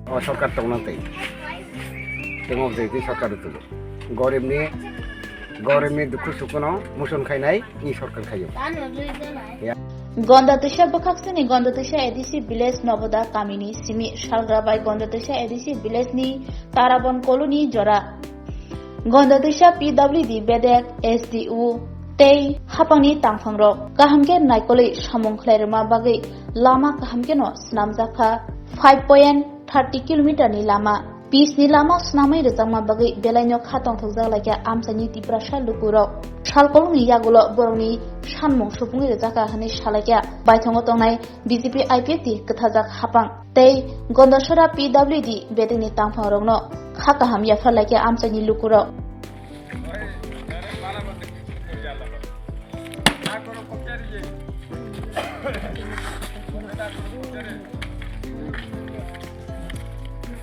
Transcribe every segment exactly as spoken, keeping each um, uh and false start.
O sorkar tongna tei. Tengok je tei sorkar tulo. Goribni, goribni dukhu sukhuno muchung khainai ni sorkar khayo. Gonda Twisa bwkhaksini Gonda Twisa A D C village Noboda kamini simi salgra bai Gonda Twisa A D C village ni Tarabon colony jora. Gonda Twisa P W D bedek, S D O tei hapangni tangphangrok kaham khe naikolwi samung khlai rwma bagwi lama kaham kheno swnamjak kha. Five point thirty kilometer ni lama, pitch ni lama swnamwi rwjakma bagwi belaino kha tongthokjak laikha amchaini Tiprasa lukurok. Salkolongni yagulo borokni sanmung supungwi rwjakha hwnwi salaikha baithongo tongnai B J P I P F T kwthajak hapang. Tei Gondasora P W D bedekni tangphangrokno kha kaham yaphar laikha amchaini lukurok.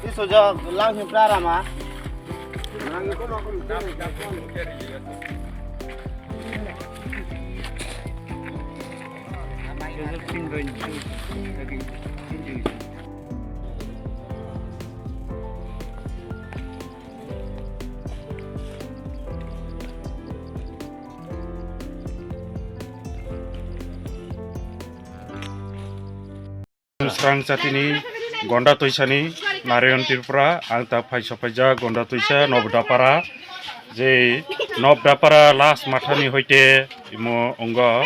Isojo lang him prarama. Swrang jatini Gonda Toisani Narayan Tripura, ang ta phai sophaijak Gonda Toisa Nobdapara, je Nobdapara last mathani hoite imo ongo,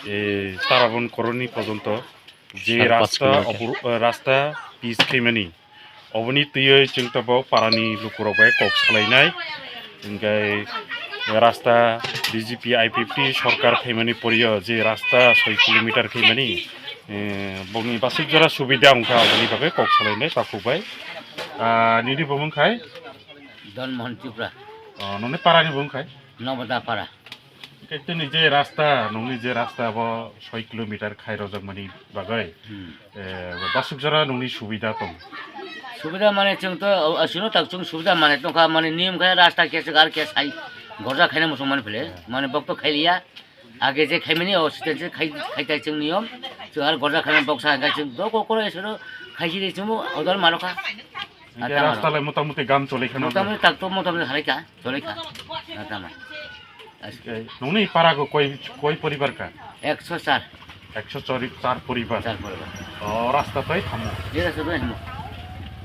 e, Tarabon koroni pojonto je Sare paanch rasta kilometer. Obor-, e, rasta pitch khaimani. Oboni twiwi chwng tabuk parani lukurok bai kok salainai. Hinkhe rasta B J P I P F T sorkar phaimani poriyo je rasta soi kilometer khaimani, eh, bongni basuk jora subida wngkha, oboni bagwi kok salainai takhuk bai. Ah, nini bumung khai? Don Mohan Tripura. Oh, noni parani bumung khai? Nobodapara. Khe tini je rasta, nungni je rasta bo soi kilometer khai rojak mani bagwi, hmm, eh, basuk jora nungni subida tong? Subida mane chwng to, o, asino tak chwng subida mane tongkha, mane niyom khe rasta khe swk ar khe sai gorja khaina muchung mani phile, hmm, mane bok to khailiya. Age je khaimani o site je khai, khai tai chwng niyom, chwng ar gorja khaina bok sa hwnkhe chwng do kokoro esoro khaisiri chwngbo odol manokha. Hinkhe rasta lai motamuti gam choli kheno. Motamuti tak to motamuti halai kha, choli kha. Tama. Nungni para go koi, koi poribar ka? Ekso char. Ekso char poribar. Char poribar. O rasta tai thamo. Gira sa doi himo.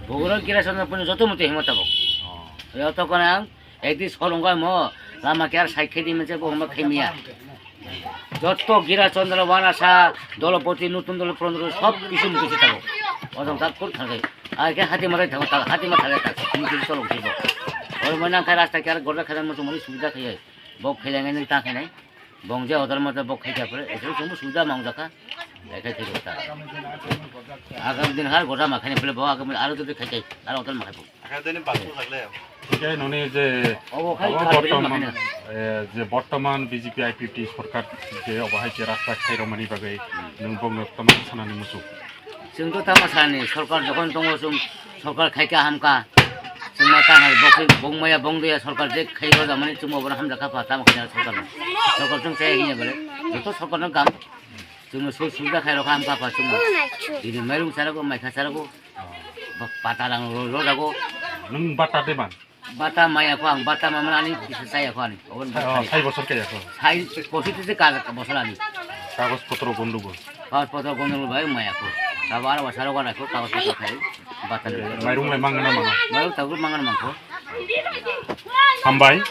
Bogoro gira sa na puni joto muti himo tabo. Oh. Joto kona ang ekdi solong go mo lama kiyar sai khedi mense bo himo khemiya. Joto Gira Chandra, Wanasa, Dolopoti, Nutun Dolo, Pondro, sob kisu muti se tabo. Ojong tak kur thangai. Ai khe hati matai thango, tak hati ma thale tak muti se tolong se bo. Oi mo nang khai rasta kiyar gorda khai mo sumani subida khai. Bok khai ngai ta khai nai. Bong je odar mata bok khai ta pore. Ese sumu subida mang jakha. Ekai khai ta. Agam din har gorda ma khai ne pele bo agam aro to khai khai. Aro odar ma khai bo. Hinkhe noni je obo khai abo bortoman, eh, je bortoman B J P I P F T sorkar je obo hai je rasta khairokmani bagwi nwng bongno tamo sanani muchung? Chwng to tamo sani, sorkar jokhon tongo chwng sorkar khaikha hamkha. Chwngma ta hai bokhe bongmaya bongdoya sorkar je khairokmani chwngma bono hamjakha pa tamo khaina sorkar. Sorkar chwng chaya hinya bole. Joto sorkarno gam. Chwngno su-, subida khairokha hamkha pa chwngno. Bini mairung charago, maikha charago. Ba-, bata rang ro-, rojago. Nwng bata de man? Bata maya kho ang, bata ma mani kisa saya kho ani. Ogon sai, oh, bata sai bosor kaya kho? Sai, kosi tise ka, ka bosor ani. Kagoj potro gondogol? Kagoj potro gondogol bai maya kho. Tabo aro bosor ko rakho, kagoj potro khai. Bata de. Mairung lai mangana mano? Mairung tabu mangana mangkho. Hambai,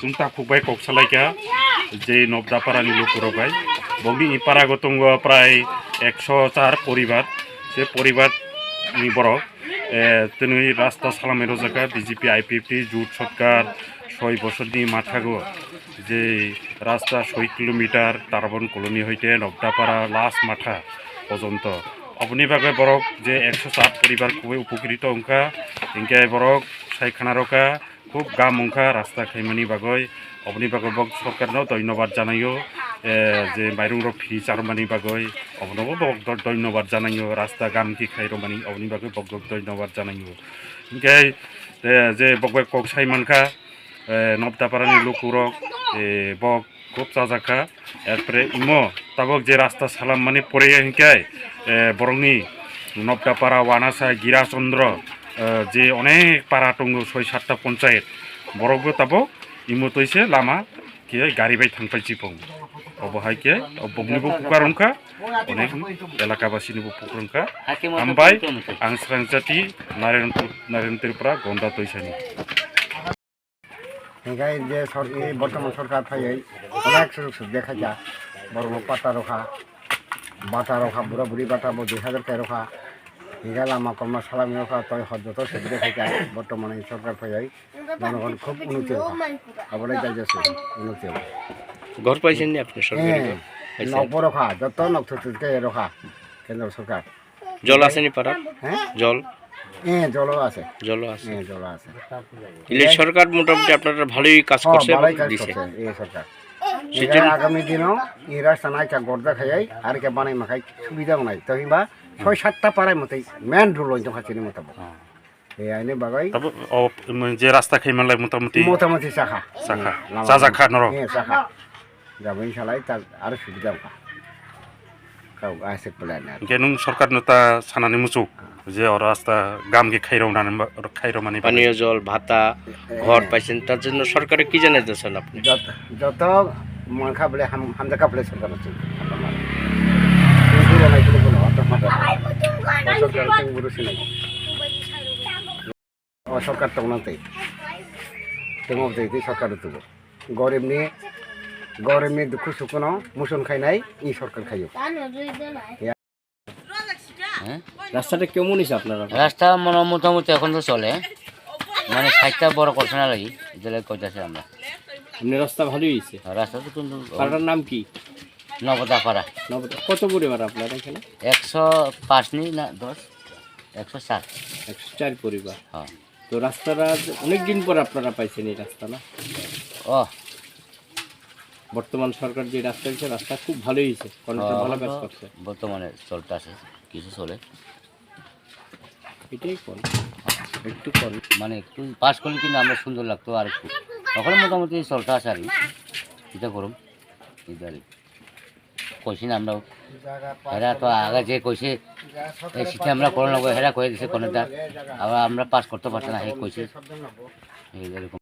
chwng takhuk bai kok salaikha, je Nobdaparani lukurok bai. Bongni i parago tongo prai ekso char poribar, se poribar ni borok, eh, twnwi rasta salamai rwjakha B J P I P F T jut sorkar soi bosorni mathago, je rasta soi kilometer Tarabon colony hoite Nobdapara last matha porjonto. Oboni bagwi borok je ekso char poribar kubui upokrito wngkha, hinkhe borok sai khna rwkha, khub gam wngkha rasta khaimani bagwi. Oboni bagwi bo sorkarno dhonnobad janaio, eh, je mairungrok free charwmani bagwi, obonobo bo dho-, dhonnobad janaio, rasta gam khe khairokmani, oboni bagwi bo dhonnobad janaio. Hinkhe, eh, je bo bai kok sai mankha, eh, Nobdaparani lukurok, eh, bo khub chajakha. Erpore imo tabok je rasta salammani pore hinkhe, eh, borokni Nobdapara, Wanasa, Girachandra, eh, je onek para tongo, soi satta ponchayat. Borokbo tabok imo twi se lama khe gari bai thangpai chipung. Obo hai khe, o boknibo pukar wngkha, onek elakabasinibo pukar wngkha. Hambai, ang Srangjati, Naren, Naren Tripura, Gonda Toisani. Hinkhe je sor-, i bortoman sorkar phaiwi onek sujog subida khaikha, borokno patta rokha, bata rokha, bura buri bata bo dui hajar kai rokha. Hinkhe lama korma salami rokha, toi hor joto subida khaikha, bortoman i sorkar phaiwi jonogon khub unnoti rokha. Abole jai jai se unnoti rokha. ঘর পাইছেন নি আপনি সরকারি হ্যাঁ, ঘর? পাইছেন? Nok bo rokha, joto nok thut thut khe rokha, kendro sorkar. জল আসেনি পাড়াত? হ্যাঁ? জল? হ্যাঁ, জলও আছে। জলও আছে। হ্যাঁ, জলও আছে। ইলে সরকার মোটামুটি আপনারা ভালোই কাজ ও, করছে এবং ভালোই কাজ দিছে। করছে এই সরকার। সেজন্য এরা আগামী দিনও এই রাস্তা নাই কা গর্দা খাইয়াই আর কে বানাই মাখাই সুবিধা নাই। তো হিবা ছয় সাতটা পাড়ার মতোই মেন রোড হইতে পারছে না মোটামুটি। হ্যাঁ। এই আইনে বাগাই Tabo o, mm, je rasta khai manlai motamoti মোটামুটি চাখা। চাখা। হ্যাঁ, লামা চাচা খা norok। হ্যাঁ, চাখা। Jaboni salai ta aro subida wngkha. Kau aswk plan ar. Hwnkhe nwng sorkar no ta sanani muchuk je oro asta gam khe khairok nani ba-, oro khairok mani bagwi. পানীয় জল, ভাতা, এ, ঘর এ। পাইছেন, তার জন্য সরকারে কি জানাতে চান আপনি? যত, যত মন খাবলে হাম-, হামজা খাবলে সরকার আছে। সরকার তো বড় Sinai. O sorkar tongna tei. Tongma tei tei sorkar tubu. Goribni, goribni dukhu sukhuno muchung khainai i sorkar khaio. হ্যাঁ? রাস্তাটা কেমন হয়েছে আপনারা? রাস্তা মনে হয় মোটামুটি এখন তো চলে, মানে সাইডটা বড় করছে না লাগি, এটা লাগি কইতাছে আমরা। এমনি রাস্তা ভালোই হয়েছে। আর রাস্তা তো সুন্দর। পাড়ার নাম কি? নবদাপাড়া। নবদা-, কত পরিবার আপনার এখানে? একশো পাঁচ নি না দশ? একশো চার। একশো চার পরিবার। হ্যাঁ। তো রাস্তাটা অনেক দিন পর আপনারা পাইছেন এই রাস্তা, না? ও। বর্তমান সরকার যে রাস্তা দিচ্ছে, রাস্তা খুব ভালোই হয়েছে, কন্ট্রাক্টর ও, ভালো এখন কাজ তো করছে। বর্তমানে চলতে আছে, কিছু চলে। এটাই কম, একটু কম। মানে একটু পাস করলে কিন্তু আমরা সুন্দর লাগতো আর একটু। তখন মোটামুটি চলতে আছে আর কি। এটা করুন, এটা আর কি। কইছি না আমরা, এরা তো আগে যে কইছে, এই সিটি আমরা করো না, এরা কয়ে দিছে কন্ট্রাক্টর, আবার আমরা পাস করতে পারছে না, হে কইছে। এই এরকম।